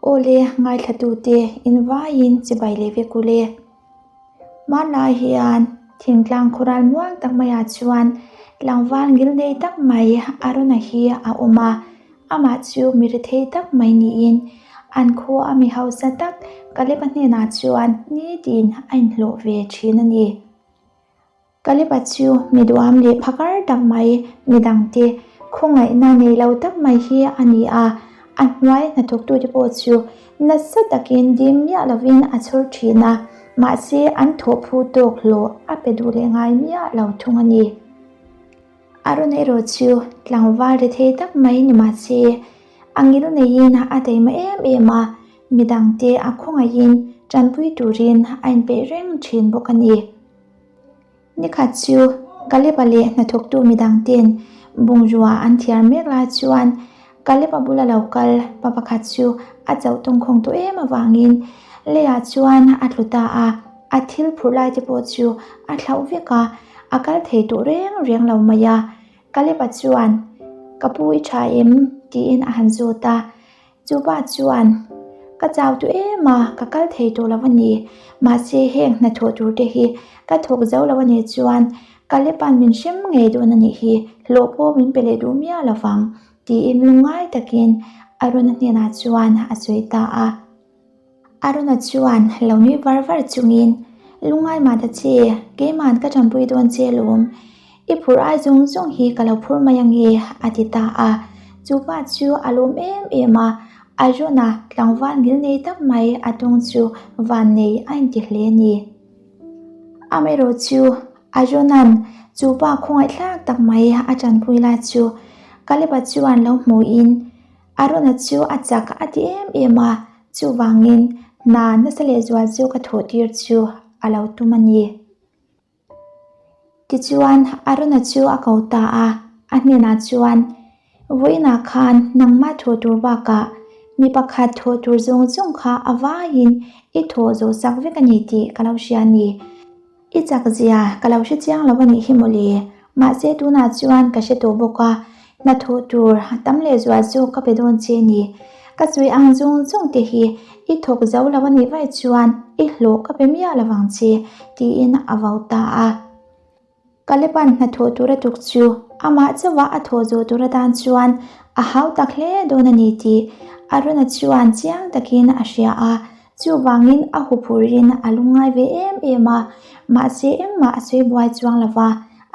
Awle ngaithlatute invaiin chibai leh vek ule. Hmanlai hian thingtlang khawral muang tak maiah chuan tlangval ngil nei tak mai Arona hi a awm a, amah chu mi rethei tak mai niin an khua a mi hausa tak Kaleba hnenah chuan nitin a inhlawh ve thin a ni. Kaleba chu mi duam leh phakar tak mai, mi dangte khawngaihna nei lo tak mai hi a ni a, a hnuai hnathawktute pawh chu nasa takin dim miah lovin a chhawr thin a, mahse an thawhphu tawk hlawh a pe duh leh ngai miah lo thung a ni. Arun erawh chu tlangval rethei tak mai ni mahse a ngil neiin a taima em em a, mi dangte a khawngaihin tanpui turin a inpeih reng thin bawk a ni. Nikhat chu Kaleba leh hnathawktu midang ten bungrua an thiar mek lai chuan Kaleba bula lo kal pa pakhat chu a chauh tawngkhawng tawh em avangin leiah chuan a tlu ta a, a thil phurh lai te pawh chu a thlauh vek a, a kal thei tawh reng reng lo mai a. Kaleba chuan, Ka pu i tha em? tiin a han zawt a. Chu pa chuan, Ka chau tu em a, ka kal thei tawh lo a ni. Mahse heng hnathawh tur te hi ka thawk zo lo a nih chuan Kalepa'n min hrem ngei dawn a nih hi, hlawh pawh min pe leh duh miah lo vang, tiin lungngai takin Arona hnenah chuan a sawi ta a. Arona chuan lo nui var var chungin, Lungngai mah ta che, keima'n ka tanpui dawn che lawm. I phur ai zawng zawng hi ka lo phur mai ange, a ti ta a. Chu pa chu a lawm em em a, Arona tlangval ngil nei tak mai a tawng chu van nei a inti hle a ni. Amaherawh chu Arona'n chu pa khawngaihthlak tak mai a tanpui lai chu Kaleba chuan lo hmuhin, Arona chu a chak a ti em em a, chuvangin hna nasa lehzual chu ka thawh tir chu a lo tum a ni. Tichuan, Arona chu a ko ta a, a hnenah chuan, Vawiinah khan nangmah thawh tur bakah mi pakhat thawh tur zawng zawng kha a vaiin i thawh zawh sak vek a ni tih ka lo hria a ni. I chak zia ka lo hre chiang lo a nih hi mawle, mahse tunah chuan ka hre tawh bawk a, hnathawh tur tam leh zual zawk ka pe dawn che a ni. Ka sawi ang zawng zawng te hi i thawk zo lo a nih vaih chuan i hlawh ka pe miah lo vang che, tiin a vau ta a. Kalepan hnathawh tur a tuk chu amah chauha a thawh zawh tur atan chuan a hau tak hle dawn a ni tih Aruna chuan chiang takin a hria a, chuvangin a huphurin a lungngai ve em em a, mahse engmah a sawi buai chuang lo va,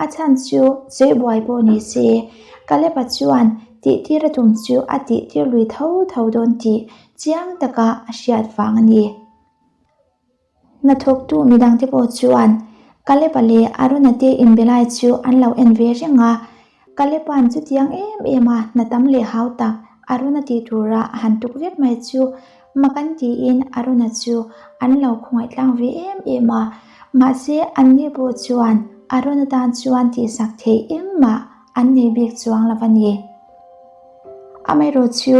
a chhan chu sawi buai pawh ni se Kalepa chuan tihtir a tum chu a tihtir lui tho tho dawn tih chiang taka a hriat vang a ni. Hnathawktu midangte pawh chuan Kaleba leh Arona te inbe lai chu an lo en ve reng a. Kaleba'n chutiang em em a hna tam leh hau tak Arona tih tura a han tuk vek mai chu mak an tiin Arona chu an lo khawngaih tlang ve em em a. Mahse anni pawh chuan Arona tan chuan tihsak theih engmah an nei bik chuang lo a ni. Amaherawh chu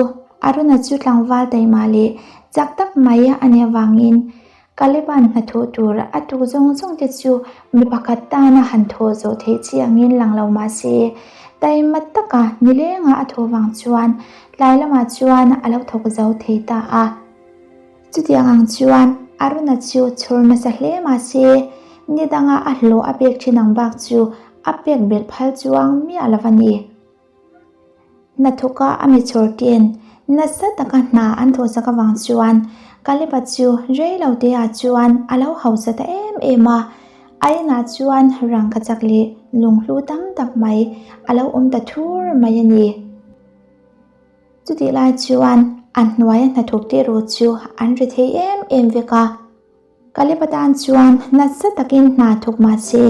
Aruna chu tlangval taima leh chak tak mai a nih avangin Kaleban hnathawh tur a tuk zawng zawng te chu mi pakhat tana han thawh zawh theih chi angin lang lo mah se, taima taka nilenga a thawh vang chuan tlai lamah chuan a lo thawk zo thei ta a. Chutiang ang chuan Aruna chu chhawr nasa hle mah se, ni danga a hlawh a pek thin ang bak chu a pek belh phal chuang miah lo a ni. Hnathawka a mi chhawrte'n nasa taka hna an thawhsak avang chuan Kaleba chu rei lo teah chuan a lo hausa ta em em a, a inah chuan rangkachak leh lunghlu tam tak mai a lo awm ta thur mai a ni. Chutih lai chuan a hnuaia hnathawkte erawh chu an ri thei em em vek a. Kaleba tan chuan nasa takin hna thawk mah se,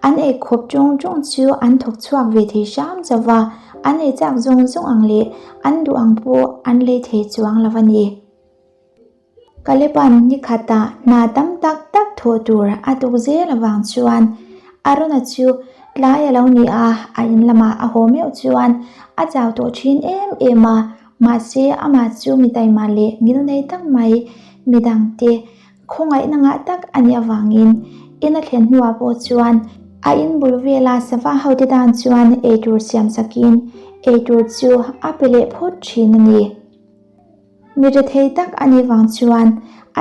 an ei khawp ṭawng ṭawng chu an thawk chhuak ve thei hram chauh va, an ei chak zawng zawng ang leh an duh ang pawh an lei thei chuang lo a ni. Kaleba'n ni khatah hna tam tak tak thawh tur a tuk zel avang chuan Arona chu tlai a lo ni a, a in lamah a haw meuh chuan a chau tawh ṭhin em em a, Mahse, amah chu mi taima leh ngilnei tak mai, midangte khawngaihna ngah tak a nih avangin in a thlen hnuah pawh chuan a in bul vela sava hote tan chuan eitur siam sakin eitur chu a pe leh phawt thin a ni. Mi rethei tak a nih vang chuan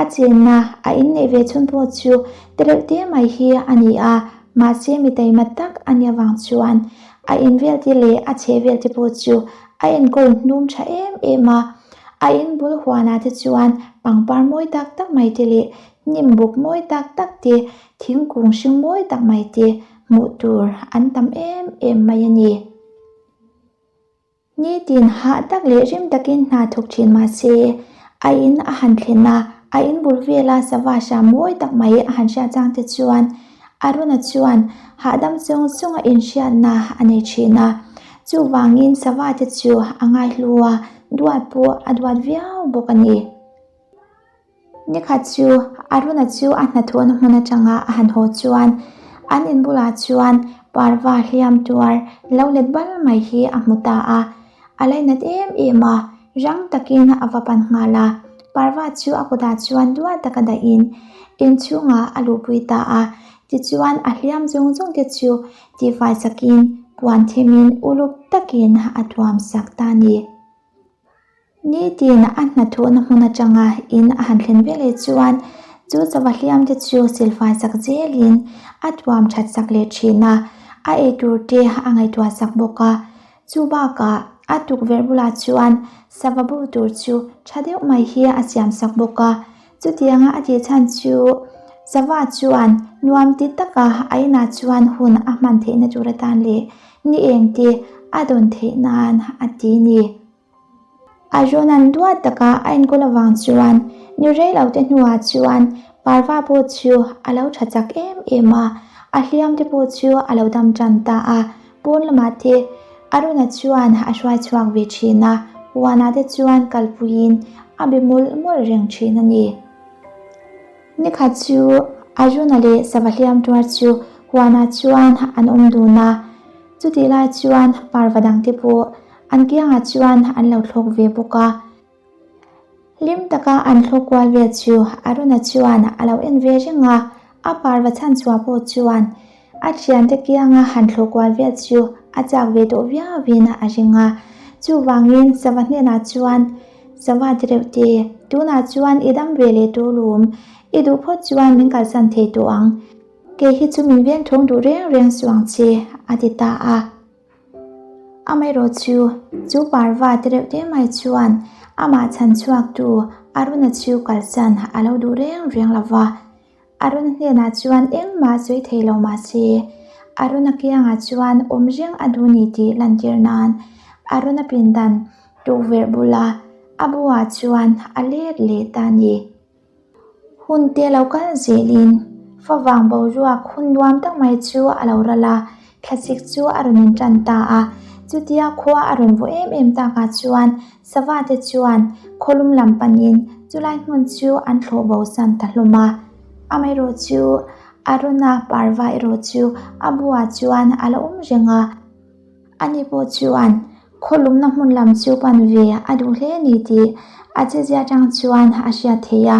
a chenna a inneih ve chhun pawh chu tereuh te mai hi a ni a, mahse mi taima tak a nih avang chuan a in vel te leh a chheh vel te pawh chu a enkawl hnum tha em em a. A in bul huanah te chuan pangpar mawi tak tak mai te leh hnim buk mawi tak tak te, thingkung hring mawi tak mai te hmuh tur an tam em em mai a ni. Nitin hah tak leh rim takin hna thawk thin mah se, a in a han thlen a, a in bul vela sava hram mawi tak mai a han hriat chang te chuan Aruna chuan hahdam chung chunga inhriatna a nei thin a. Chuvangin sava te chu a ngaihlu a, duat pawh a duat viau bawk a ni. Nikhat chu Aruna chu a hnathawhna hmun atanga a han haw chuan an in bulah chuan parva hliam tuar lo let bal mai hi a hmu ta a. A lainat em em a, rang takin a va pan nghal a. Parva chu a kutah chuan duat taka dahin inchhungah a luhpui ta a. Tichuan a hliam zawng zawng te chu tifai sakin puan themin uluk takin a tuam sak ta a ni. Nitin a hnathawhna hmun atanga in a han thlen veleh chuan chu chava hliam te chu silfai sak zelin a tuam that sak leh thin a, a eitur te a ngaihtuah sak bawk a. Chu bakah a tukverh bulah chuan sava bu tur chu tha deuh mai hi a siam sak bawk a. Chutianga a tih chhan chu sava chuan nuam ti taka a inah chuan hun a hman theihna tur atan leh ni eng te a dawn theih nan a ti ni. A rawn an duat taka a enkawl avang chuan ni rei lo te hnuah chuan parva pawh chu a lo tha chak em em a, a hliam te pawh chu a lo dam tan ta a. Pawn lamah te Aruna chuan a hruai chhuak ve thin a, huanah te chuan kalpuiin a be mawlh mawlh reng thin a ni. Nikhat chu Aruna leh sava hliam tuar chu huanah chuan an awm dun a. Chutih lai chuan parva dangte pawh an kiangah chuan an lo thlawk ve bawk a. Hlim taka an thlawk kual vel chu Aruna chuan a lo en ve reng a, a parva chhan chhuah pawh chuan a thiante kianga han thlawh kual vel chu a chak ve tawh viauin a ring a. Chuvangin sava hnenah chuan, Sava ti reuh te, tunah chuan i dam ve leh tawh lawm, i duh phawt chuan min kalsan thei tawh ang. Kei hi chu min veng thawng duh reng reng suh ang che, a ti ta a. Amaherawh chu, chu parva te reuh te mai chuan amah chhan chhuaktu Aruna chu kalsan a lo duh reng reng lo va. Aruna hnenah chuan engmah sawi thei lo mah se, Aruna kiangah chuan awm reng a duh ni tih lantir nan Aruna pindan tukverh bula a buah chuan a let leh ta a ni. Hun te lo kal zelin favang boruak hun nuam tak mai chu a lo ral a, thlasik chu a rawn intan ta a. Chutia khua a rawn vaw em em takah chuan sava te chuan khawlum lam panin chulai hmun chu an thlawh bo san ta hlawm a. Amaherawh chu Aruna parva erawh chu a buah chuan a la awm reng a. Ani pawh chuan khawlumna hmun lam chu pan ve a duh hle ni tih a chezia atang chuan a hriat theih a,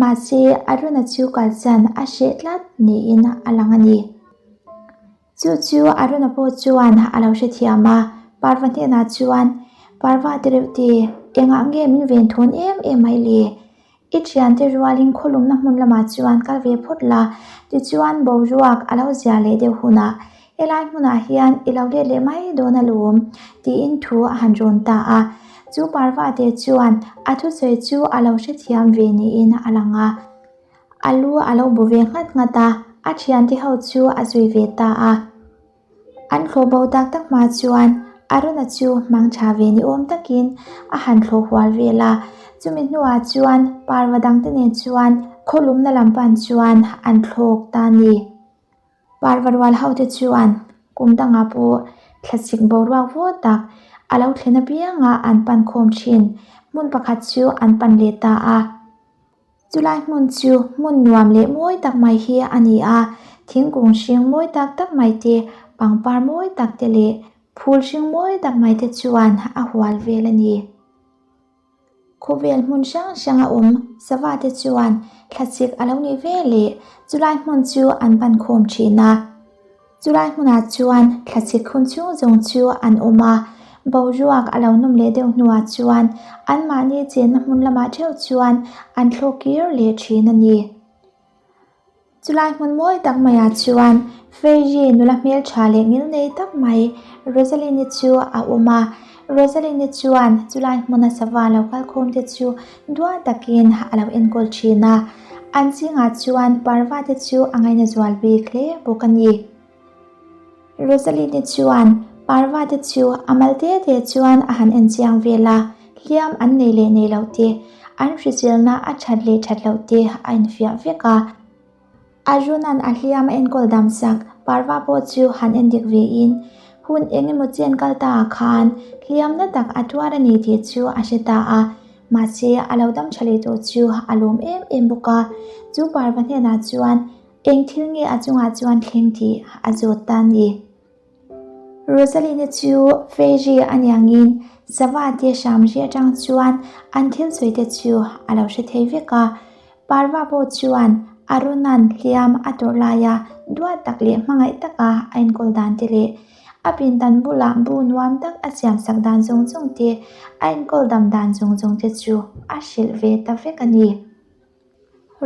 mahse Aruna chu kalsan a hreh tlat niin a lang a ni. Chu chu Aruna pawh chuan a lo hrethiam a, Parva hnenah chuan, Parva te reuh te, engah nge min ven thawn em em mai le? I thiante rualin khawlumna hmun lamah chuan kal ve phawt la, tichuan boruak a lo zia leh deuh hunah helai hmunah hian i lo let leh mai dawn alawm tiin thu a han rawn ta a. Chu parvate chuan a thusawi chu a lo hrethiam ve niin a lang a. A lu a lo bu ve nghat nghat a, a thiante ho chu a zui ve ta a. An thlawh bo tak tak hma chuan Aruna chu hmang tha ve ni awm takin a han thlawh hual vel a, chumi hnuah chuan parva dangte nen chuan khawlumna lam pan chuan an thlawk ta a ni. Parva rual hote chuan kum dangah pawh thlasik boruak vawt tak a lo thlen apianga an pan khawm thin hmun pakhat chu an pan leh ta a. Chulai hmun chu hmun nuam leh mawi tak mai hi a ni a, thingkung hring mawi tak tak mai te, pangpar mawi tak te leh phul hring mawi tak mai te chuan a hual vel a ni. Khawvel hmun hrang hrang a awm sava te chuan thlasik a lo nih ve leh chulai hmun chu an pan khawm thin a. Chulai hmunah chuan thlasik hun chhung zawng chu an awm a. Boruak a lo nawm leh deuh hnuah chuan anmahni chenna hmun lamah theuh chuan an thlawk kir leh thin a ni. Chulai hmun mawi tak maiah chuan Fairy nula hmeltha leh ngilnei tak mai Rosaline-i chu a awm a. Rosaline-i chuan chulai hmuna sava lo kal khawm te chu duah takin a lo enkawl thin a. An zingah chuan parva te chu a ngaina zual bik hle bawk a ni. Rosaline-i chuan parva te chu a mal te te chuan a han en chiang vel a, hliam an nei leh nei loh te, an hriselna a that leh that loh te a infiah vek a. Arjun-a'n a hliam a enkawl dam sak parva pawh chu han en dik ve in, hun eng emaw chen kal ta ah khan hliam na tak a tuar a ni tih chu a hre ta a, mahse a lo dam tha leh tawh chu a lawm em em bawk a. Chu parva hnenah chuan Eng thil nge a chungah chuan thleng tih a zawt ta ni. Rosaline chu Fairy a niangin sava te hram ri atang chuan an thil sawi te chu a lo hre thei vek a. Parva pawh chuan Arunan hliam a tawrh laia duat tak leh hmangaih taka a enkawl dan te leh a pindan bulah bu nuam tak a siam sak dan zawng zawng te, a enkawl dam dan zawng zawng te chu a hrilh ve ta vek a ni.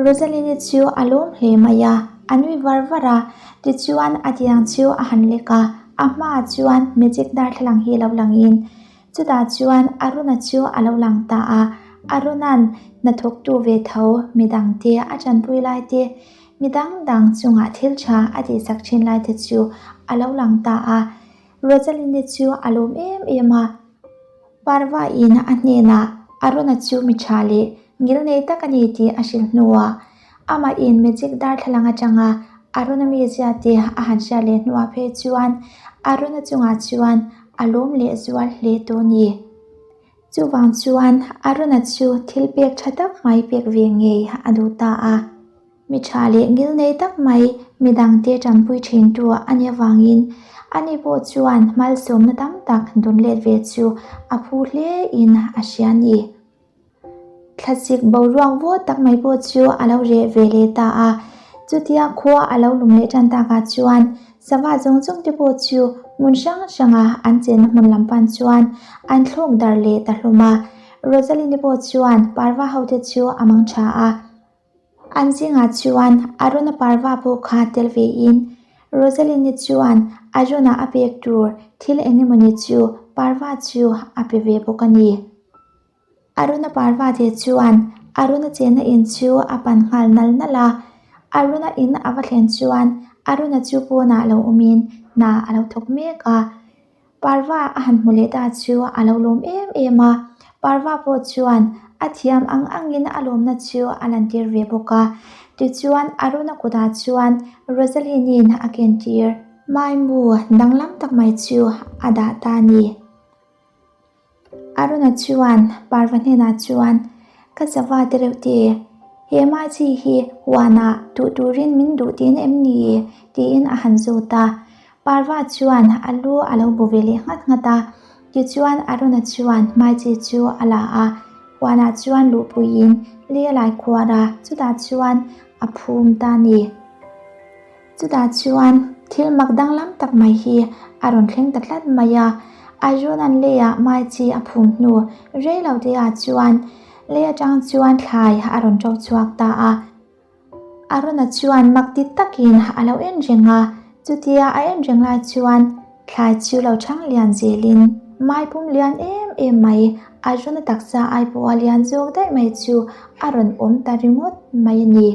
Rosaline chu a lawm hle mai a, a nui var var a, tichuan a tiang chu a han lek a, a hmaah chuan magic darthlalang hi lo langin chutah chuan Aruna chu a lo lang ta a, Aruna'n hnathawktu ve tho midangte a tanpui lai te, midang dang chungah thil tha a tihsak thin lai te chu a lo lang ta a, Rosaline chu a lawm em em a. Parva-in a hnenah Aruna chu mi tha leh ngilnei tak a ni tih a hrilh hnuah amahin magic darthlalang atanga Aruna mizia te a han hriat leh hnuah phei chuan Aruna chungah chuan a lawm leh zual hle tawh a ni. Chuvang chuan Aruna chu thil pek tha tak mai pek ve ngei a duh ta a. Mi tha leh ngilnei tak mai midangte tanpui thintu a nih avangin ani pawh chuan malsawmna tam tak dun let ve chu a phu hle in a hria a ni. Thlasik boruak vawt tak mai pawh chu a lo reh ve leh ta a, chutia khua a lo lum leh tan takah chuan sava zawng zawng te pawh chu hmun hrang hranga an chenna hmun lam pan chuan an thlawk darh leh ta hlawm a. Rosaline-i pawh chuan parva ho te chu a mang tha a. An zingah chuan Aruna parva pawh kha tel vein Rosaline-i chuan Aruna a pek tur thil eng emawni chu parva chu a pe ve bawk a ni. Aruna parva te chuan Aruna chenna in chu a pan nghal nal nal a, Aruna in a va thlen chuan Aruna chu pawnah lo awmin hna a lo thawk mek a. Parva a han hmu leh ta chu a lo lawm em em a, Parva pawh chuan a thiam ang angin a lawmna chu a lantir ve bawk a. Tichuan Aruna kutah chuan Rosaline-in a kentir. Maimu danglam tak mai chu a dah ta a ni. Aruna chuan Parva hnenah chuan, Ka sava te reuh te, he mai chi hi huanah duh turin min duh tihna em ni? tiin a han zawt a. Parva chuan a lu a lo bu ve leh nghat nghat a. Tichuan Aruna chuan mai chi chu a la a, huanah chuan luhpuiin li a lai khuar a, chutah chuan a phum ta a ni. Chutah chuan thil mak danglam tak mai hi a rawn thleng ta tlat mai a, Arjun-a'n leiah mai chi a phum hnu rei lo te ah chuan lei atang chuan thlai a rawn ṭo chhuak ta a. Aruna chuan mak ti takin a lo en reng a, chutia a en reng lai chuan thlai chu lo chhang lian zelin mai pum lian em em mai Arjun-a taksa ai pawha lian zawk daih mai chu a rawn awm ta ringawt mai a ni.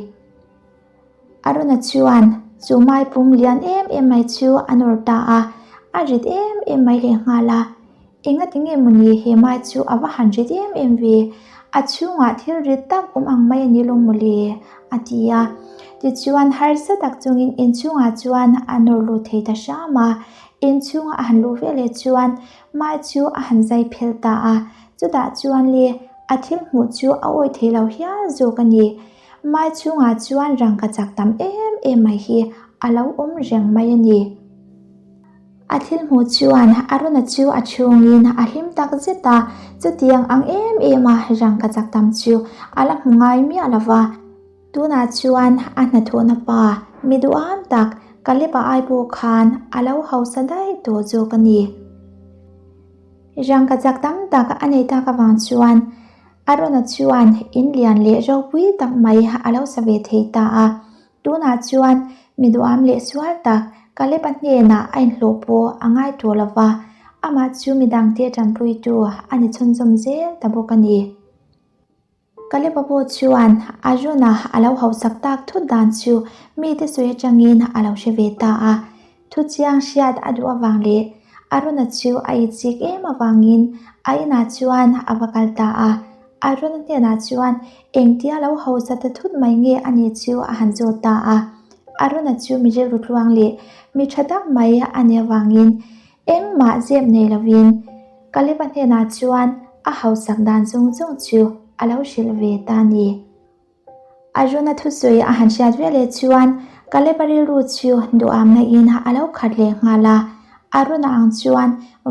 Aruna chuan chu mai pum lian em em mai chu a nawr ta a, a rit em em mai leh nghal a. Enga tinge mawni he mai chu a va han rit em em ve, a chhungah thil rit tak awm ang mai a ni lawng mawle a ti a. Tichuan harsa tak chungin inchhungah chuan a nawr lut thei ta hram a, inchhunga a han luh veleh chuan mai chu a han zai phel ta a, chutah chuan le a thil hmuh chu a awih thei lo hial zawk a ni. Mai chhungah chuan rangka chak tam em em mai hi a lo awm reng mai a ni. A thil hmuh chuan Aruna chu a chhungin a hlim tak zet a, chutiang ang em em a rangka chak tam chu a la hmu ngai miah lo va. Tunah chuan a hnathawhna pa mi duham tak Kalepa ai pawh khan a lo hausa daih tawh zawk a ni. Rangkachak tam tak a nei tak avang chuan Arona chuan in lian leh ropui tak mai a lo sa ve thei ta a. Tunah chuan mi duham leh sual tak Kaleba hnenah a inhlawh pawh a ngai tawh lo va, amah chu mi dangte tanpuitu a ni chhunzawm zel ta bawk a ni. Kaleba pawh chuan Arona a lo hausak tak thut dan chu mite sawi atangin a lo hre ve ta a. Thuchiang hriat a duh avang leh Arona chu a itsik em avangin a inah chuan a va kal ta a. Arona hnenah chuan engtia lo hausa ta thut mai nge a nih chu a han zawt ta a. Arona chu mi rilru tluang leh mi tha tak mai a nih avangin engmah zep nei lovin Kaleba hnenah chuan a hausak dan zawng zawng chu a lo hrilh ve ta a ni. Arjuna thusawi a han hriat ve leh chuan Kaleba rilru chu duhamna in a lo khat leh nghal a, Aruna ang chuan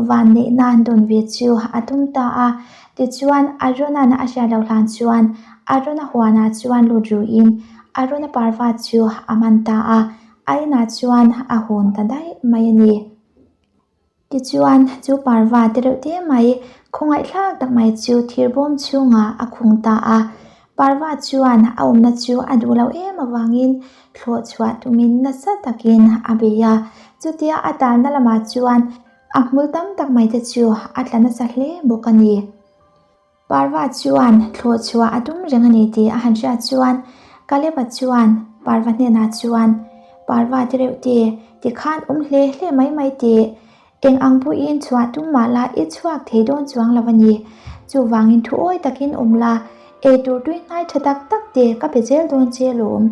vanneihna dawn ve chu a tum ta a. Tichuan Aruna'n a hriat loh hlan chuan Aruna huanah chuan lut ruin Aruna parva chu a man ta a, a inah chuan a hawn ta daih mai a ni. Tichuan, chu parva te reuh te mai khawngaihthlak tak mai chu thirbawm chhungah a khung ta a. Parva chuan a awmna chu a duh loh em avangin thlawh chhuah tumin nasa takin a bei a. Chutia a talna lamah chuan a hmul tam tak mai te chu a tla nasa hle bawk a ni. Parva chuan thlawh chhuah a tum reng a ni tih a han hriat chuan Kaleba chuan Parva hnenah chuan, Parva te reuh te, tikhan awm hle hle mai mai teh. Eng ang pawhin chhuah tum mah la i chhuak thei dawn chuang lo a ni. Chuvangin thu awi takin awm la, ei tur tui hnai tha tak tak te ka pe zel dawn che lawm.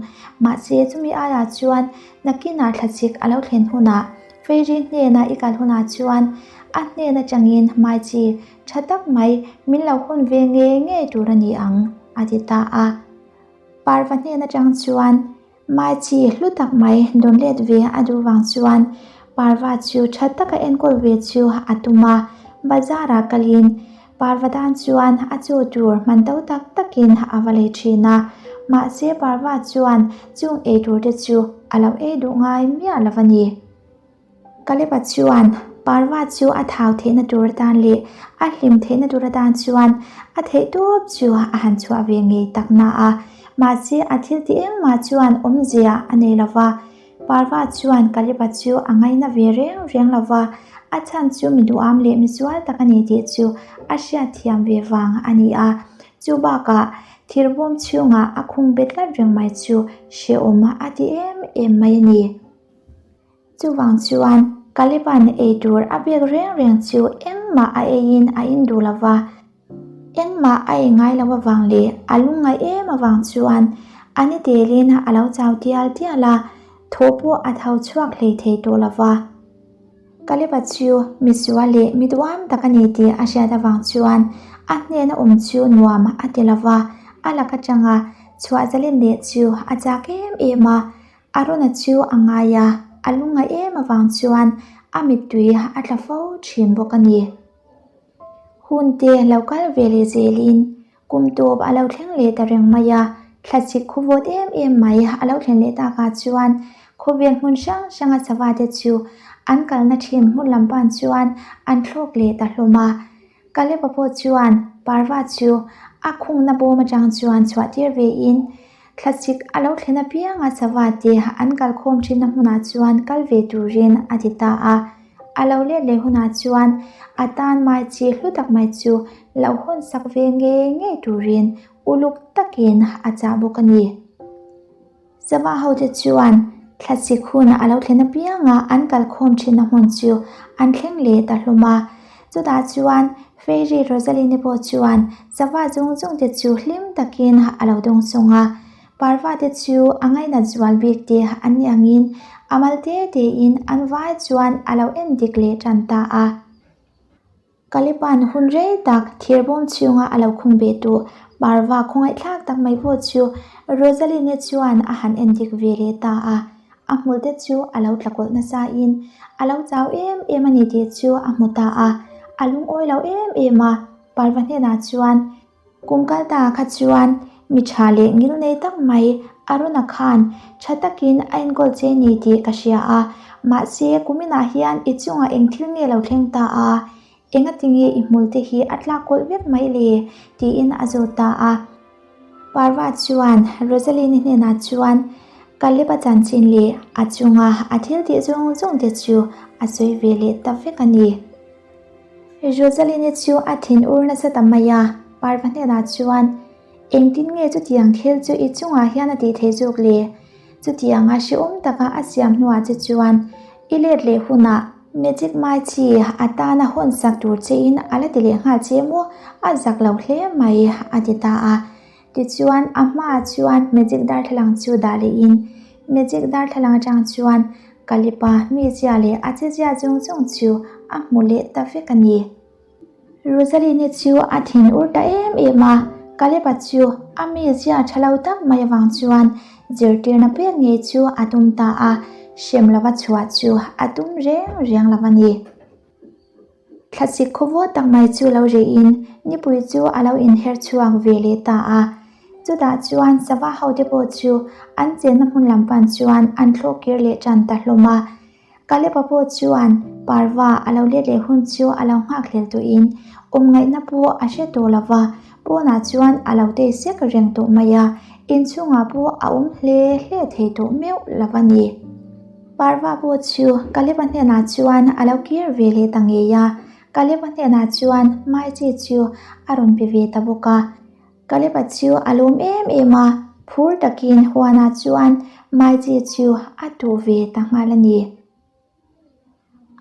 Mahse chumi aiah chuan nakinah thlachik a lo thlen hunah Fairy hnena i kal hunah chuan a hnen atangin hmai chi Tha tak mai, min lo hawn ve ngei ngei tur a ni ang, a ti ta a. Parva hnen atang chuan Mai chi hlu tak mai dawn let ve a duh vang chuan Parva chu tha taka enkawl ve chu a tum a. Bazar ah kalin Parva tan chuan a chaw tur hman to tak takin a va lei thin a. Mahse Parva chuan chung ei tur te chu a lo ei duh ngai miah lo a ni. Kaleba chuan Parva chu a thau theihna tur atan leh a hlim theihna tur atan chuan a theih tawp chu a han chhuah ve ngei tak na a, mahse a thil ti engmah chuan awmzia a nei lo va. Parva chuan Kaleba chu a ngaina ve reng reng lo va, a chhan chu mi duham leh mi sual tak a ni tih chu a hriatthiam ve vang a ni a. Chu bakah thirbawm chhungah a khung bet tlat reng mai chu hrehawm a ti em em mai a ni. Chuvang chuan Caliban ei tur a bek reng reng chu engmah a eiin a in duh lo va, engmah a ei ngai lo avang leh a lungngaih em avang chuan a ni telin a lo chau tial tial a, thaw pawh a tho chhuak hlei thei tawh lo va. Caleb-a chu misual leh mi duam tak a ni tih a hriat avang chuan a hnena awm chu nuam a ti lo va, a lak atanga chhuah zalen leh chu a chak em em a. Arona chu a ngai a, a lungngaih em avang chuan a mittui a tla fo thin bawk a ni. Hun te lo kal ve leh zelin kum tawp a lo thleng leh ta reng mai a, thlasik khuvawt em em mai a lo thlen leh takah chuan khawvel hmun hrang hranga sava te chu an kalna thin hmun lam pan chuan an thlawk leh ta hlawm a. Kaleba pawh chuan Parva chu a khungna bawm atang chuan chhuah tir ve in thlasik a lo thlen apianga sava te an kalkhawm thinna hmunah chuan kal ve turin a ti ta a. A lo let leh hunah chuan a tan mai chi hlu tak mai chu lo hawn sak ve ngei ngei turin uluk takin a chah bawk a ni. Sava hote chuan thlasik hun a lo thlen apianga an kalkhawm thinna hmun chu an thleng leh ta hlawm a. Chutah chuan Fairy Rosaline pawh chuan sava zawng zawng te chu hlim takin a lo dawngsawng a. Parva te chu a ngainat zual bik te an ni angin a mal te tein an vai chuan a lo en dik leh tan ta a. Kalipan hun rei tak thirbawm chhunga a lo khung ve tawh Parva khawngaihthlak tak mai pawh chu Rosaline chuan a han en dik ve leh ta a, a hmul te chu a lo tla kawlh nasa in a lo chau em em a ni tih chu a hmu ta a, a lungawi lo em em a, Parva hnenah chuan Kum kal ta kha chuan mi tha leh ngil nei tak mai Aruna khan tha takin a enkawl che ni tih ka hria a, mahse kuminah hian i chungah eng thil nge lo thleng ta a? Engatinge i hmul te hi a tlak kawlh vek mai le? tiin a zawt ta a. Parva chuan Rosaline-i hnenah chuan Caleb-a chanchin leh a chunga a thil tih zawng zawng te chu a sawi ve leh ta vek a ni. Rosaline-i chu a thinur nasa ta mai a, Parva hnenah chuan, Engtin nge chutiang thil chu i chungah hian a tih theih zawk le? Chutianga hrehawm taka a siam hnuah che chuan i let leh hunah Magic mai chi a tana hawn sak tur chein a la ti leh nghal che maw? A zak lo hle mai, a ti ta a. Tichuan, a hmaah chuan Magic darthlalang chu dah lehin Magic darthlalang atang chuan Kalipa mizia leh a chezia zawng zawng chu a hmu leh ta vek a ni. Rosaline chu a thin ur ta em em a, Caleb-a chu a mizia tha lo tak mai avang chuan zirtirna pek ngei chu a tum ta a, hrem lova chhuah chu a tum reng reng lo a ni. Thlasik khawvawt tak mai chu lo reihin nipui chu a lo inher chhuak ve leh ta a, chutah chuan sava hote pawh chu an chenna hmun lam pan chuan an thlawh kir leh tan ta hlawm a. Kaleba pawh chuan Parva a lo let leh hun chu a lo nghak hlel tawhin awm ngaihna pawh a hre tawh lo va, pawnah chuan a lo tei sek reng tawh mai a, inchhungah pawh a awm hle hle thei tawh meuh lo a ni. Parva pawh chu Kaleba hnenah chuan a lo kir ve leh ta ngei a, Kaleba hnenah chuan Maichi chu a rawn pe ve ta bawk a. Kaleba chu a lawm em em a, phur takin huanah chuan Maichi chu a tuh ve ta nghal a ni.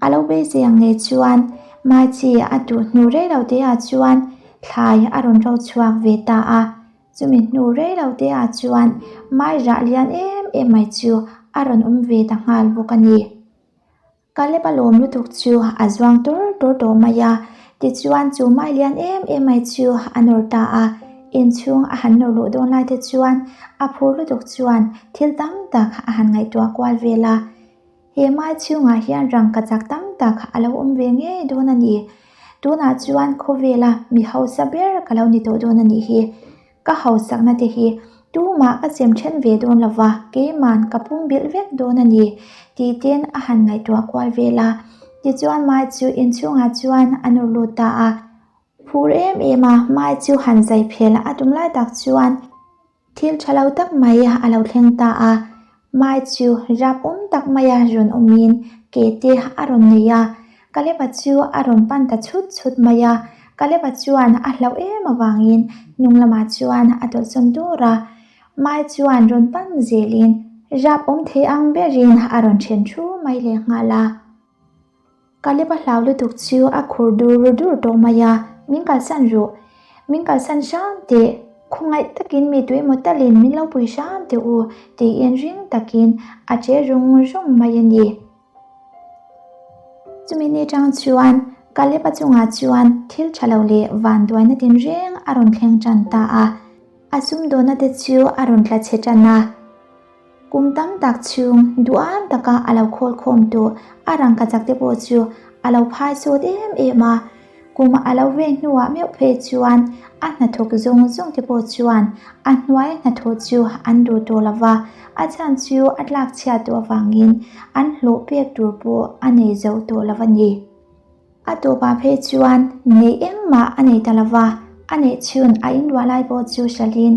A lo beisei ang ngei chuan Maichi a tuh hnu rei lo te ah chuan thlai a rawn ro chhuak ve ta a, chumi hnu rei lo te ah chuan mai rah lian em em mai chu a rawn awm ve ta nghal bawk a ni. Caleb a lawm lutuk chu a zuang tur tur tawh mai a, tichuan chu mai lian em em mai chu a nawr ta a, inchhung a han nawr luh dawn lai te chuan a phur lutuk chuan thil tam tak a han ngaihtuah kual vel a, he mai chhungah hian rangkachak tam tak a lo awm ve ngei dawn a ni, tunah chuan khawvela mi hausa ber ka lo ni tawh dawn a nih hi. Ka hausakna te hi tumah ka chem then ve dawn lo va, keiman ka pum bilh vek dawn a ni, tih ten a han ngaihtuah kual vel a. Tichuan Mai chu inchhungah chuan a nawr lut ta a. Phur em em a, Mai chu han zai phel a tum lai tak chuan thil tha lo tak mai a lo thleng ta a. Mai chu rap awm tak maia rawn awmin ke te a rawn nei a, Kaleba chu a rawn pan ta chhut chhut mai a, Kaleba chuan a hlauh em avangin hnung lamah chuan a tawlhsawn dur a, Mai chuan rawn pan zelin rap awm thei ang berin a rawn then thu mai lehnghal a. Kaleba hlau lutuk chu a khur dur dur tawh mai a, Min kalsan ruh, min kalsan hram teh, khawngaih takin mi tuemaw talin min lo pui hram teh u, tiin ring takin a che rung rung mai a ni. Chumi ni tang chuan Kaleba chungah chuan thil tha lo leh vanduaina tinreng a rawn thleng tan ta a, a sumdawnna te chu a rawn tla chhe tan a. Kum tam tak chhung duham taka a lo khawl khawm tawh a rangkachak te pawh chu a lo phai sawt em em a, kum a lo veng hnuah meuh phei chuan a hnathawk zawng zawng te pawh chuan a hnuai hnathawh chu an duh tawh lo va, a chhan chu a tlak chhiat tawh avangin an hlawh pek tur pawh a nei zo tawh lo a ni. A tawpah phei chuan neih engmah a nei ta lo va, a neih chhun a inruah lai pawh chu hralhin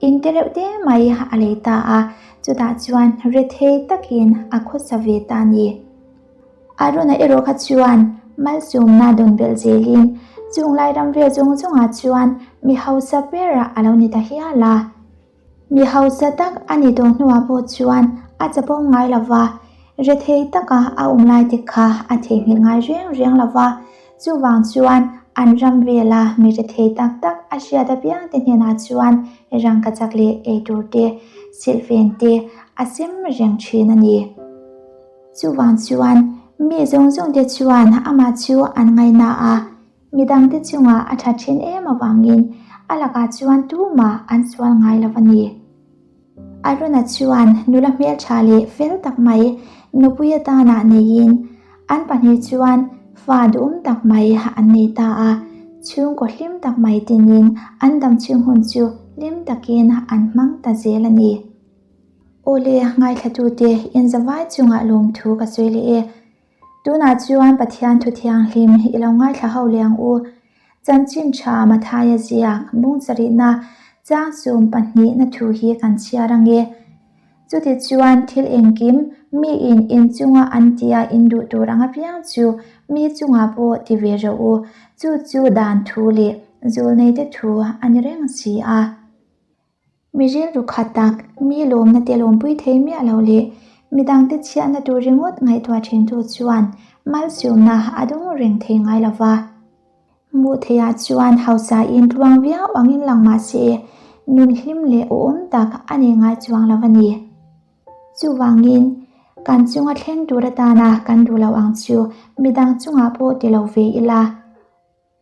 in te reuh te mai a lei ta a, chutah chuan rethei takin a khawsa ve ta a ni. Aruna erawh kha chuan malsawmna dawn belh zelin chung lai ram vel zawng zawngah chuan mi hausa berah a lo ni ta hial a. Mi hausa tak a ni tawh hnuah pawh chuan a chapo ngai lo va, rethei taka a awm lai te kha a theihnghilh ngai reng reng lo va, chuvang chuan an ram vela mi rethei tak tak a hriat apiang te hnenah chuan rangkachak leh eitur te, silhfen te a sem reng thin a ni. Chuvang chuan mi zawng zawng te chuan amah chu an ngaina a. Midangte chungah a tha thin em avangin a lakah chuan tumah an sual ngai lo a ni. Aruna chuan nula hmeltha leh fel tak mai nupui atanah neiin an pahnih chuan fa duhawm tak mai an nei ta a, chhungkaw hlim tak mai tinin an damchhung hun chu hlim takin an hmang ta zel a ni. Awle ngaithlatute inzavai chungah lawmthu ka sawi leh e. Tunah chuan Pathian thu thianghlim i lo ngaithla ho leh ang u. Chanchin tha Mathaia ziak bung sarihna chang sum pahnihna thu hi kan chhiar ang e. Chutichuan thil engkim miin inchunga an tia in duh tur ang apiang chu mi chungah pawh ti ve rawh u, chu chu dan thu leh zawlneite thu a ni reng si a. Mi rilru khat tak, mi lawmna te lawmpui thei miah lo leh midangte chhiatna tur ringawt ngaihtuah thintu chuan malsawmna a dawng reng thei ngai lo va. Hmuh theihah chuan hausa in tluang viau angin lang mah se, nun hlim leh awhawm tak a nei ngai chuang lo a ni. Chuvangin, kan chunga thleng tur atana kan duh lo ang chu midang chungah pawh ti lo ve ila.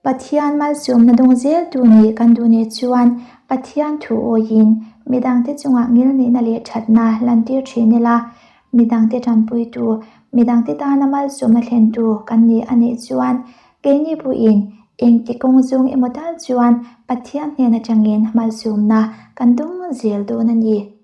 Pathian malsawmna dawng zel tu nih kan duh nih chuan Pathian thu awiin midangte chungah ngilnihna leh thatna lantir thin ila, midangte tanpuitu, midangte tana malsawmna thlentu kan ni a nih chuan keini pawhin engti kawng zawng emaw tal chuan Pathian hnen atangin malsawmna kan dawng zel dawn a ni.